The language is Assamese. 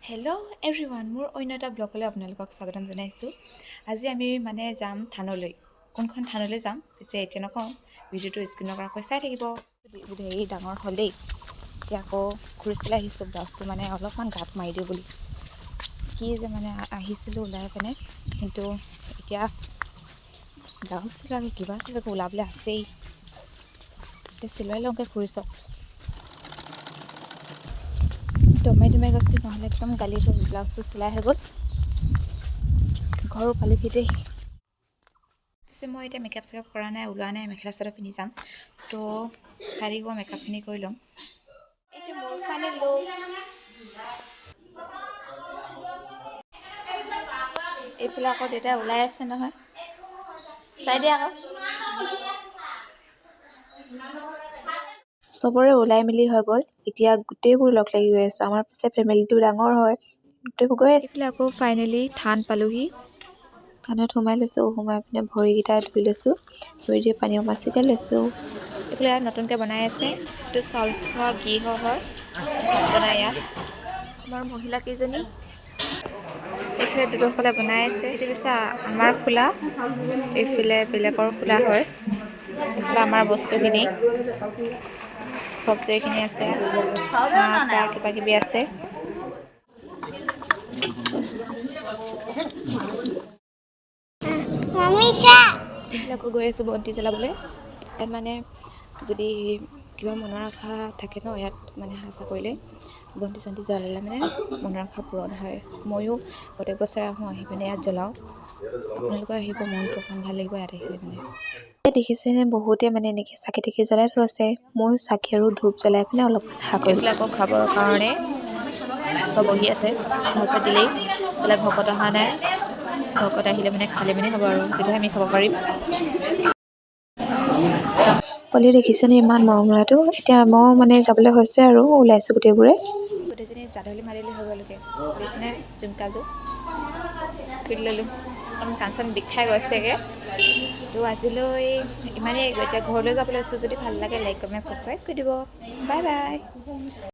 হেল্ল' এভৰিৱান, মোৰ অন্য এটা ব্লগলৈ আপোনালোকক স্বাগতম জনাইছোঁ। আজি আমি মানে যাম থানলৈ। কোনখন থানলৈ যাম পিছে এতিয়া নকওঁ, ভিডিঅ'টো স্কিপ নকৰাকৈ চাই থাকিব। হেৰি ডাঙৰ হ'লেই এতিয়া আকৌ খুৰীচলৈ আহিছোঁ, ব্লাউজটো মানে অলপমান গাত মাৰি দিওঁ বুলি কি যে মানে আহিছিলোঁ ওলাই পিনে, কিন্তু এতিয়া ব্লাউজ চিলোৱাকৈ কিবা চিলোৱাকৈ ওলাবলৈ আছেই। এতিয়া চিলাই লওঁগৈ খুৰীচত। দমাই দমাই গৈছোঁ, নহ'লে একদম গালি দিব। ব্লাউজটো চিলাই হৈ গ'ল, ঘৰো পালোহি দেই। পিছে মই এতিয়া মেকআপ চেকআপ কৰা নাই, ওলোৱা নাই, মেখেলা চাদৰ পিন্ধি যাম। তো চাই থাকিব, মেকআপখিনি কৰি ল'ম। এইটো মোৰ ফাইনেল লুক। এইফালে আকৌ দেউতাই ওলাই আছে নহয়, চাই দিয়া আকৌ। চবৰে ওলাই মেলি হৈ গ'ল, এতিয়া গোটেইবোৰ লগ লাগি গৈ আছোঁ। আমাৰ পিছে ফেমিলিটো ডাঙৰ হয়, গোটেইবোৰ গৈ আছোঁ। এইফালে আকৌ ফাইনেলি থান পালোহি। থানত সোমাই লৈছোঁ, সোমাই পিনে ভৰিকেইটা ধুই লৈছোঁ, ধুই দি পানী অকণমান ছিটিয়াই লৈছোঁ। এইফালে ইয়াত নতুনকৈ বনাই আছে, এইটো চাউল খোৱা গৃহ হয়, ভাত বনাই ইয়াত আমাৰ মহিলাকেইজনী। এইফালে দুডোখৰলে বনাই আছে। এইটো পিছে আমাৰ খোলা, এইফালে বেলেগৰ খোলা হয়। এইফালে আমাৰ বস্তুখিনি চব্জিখিনি আছে, হাঁহ চাহ কিবা কিবি আছে। এইফালে আকৌ গৈ আছোঁ বন্তি জ্বলাবলৈ। ইয়াত মানে যদি কিবা মনৰ আশা থাকে ন, ইয়াত মানে হাঁহ কৰিলে বন্তি চন্তি জ্বলালে মানে মনৰ আশা পূৰণ হয়। ময়ো প্ৰত্যেক বছৰে আহোঁ, আহি পিনে ইয়াত জ্বলাওঁ। আপোনালোকেও আহিব, মনটো অকণ ভাল লাগিব ইয়াত আহিলে মানে। দেখিছেনে বহুতে মানে এনেকৈ চাকি তাকি জ্বলাই থৈছে, ময়ো চাকি আৰু ধূপ জ্বলাই পিনে অলপমান সেৱা কৰিলোঁ। এইফালে আকৌ খাবৰ কাৰণে চব বহি আছে, ভাত চাত দিলেই। এইফালে ভকত অহা নাই, ভকত আহিলে মানে খালে মানে হ'ব আৰু, তেতিয়াহে আমি খাব পাৰিম। পোৱালি দেখিছেনে ইমান মৰম লগাটো। এতিয়া মই মানে যাবলৈ হৈছে আৰু ওলাইছোঁ গোটেইবোৰে। গোটেইজনী জাধলি মাৰিলি হৈ গ'লগৈ। দেখিছেনে জুমকাযোৰ খুলি ল'লোঁ, অকণ কাণ চান বিষাই গৈছেগৈ। তো আজিলৈ ইমানেই, এতিয়া ঘৰলৈ যাব লৈছোঁ। যদি ভাল লাগে লাইক, কমেণ্ট, ছাবস্ক্ৰাইব কৰি দিব। Bye bye.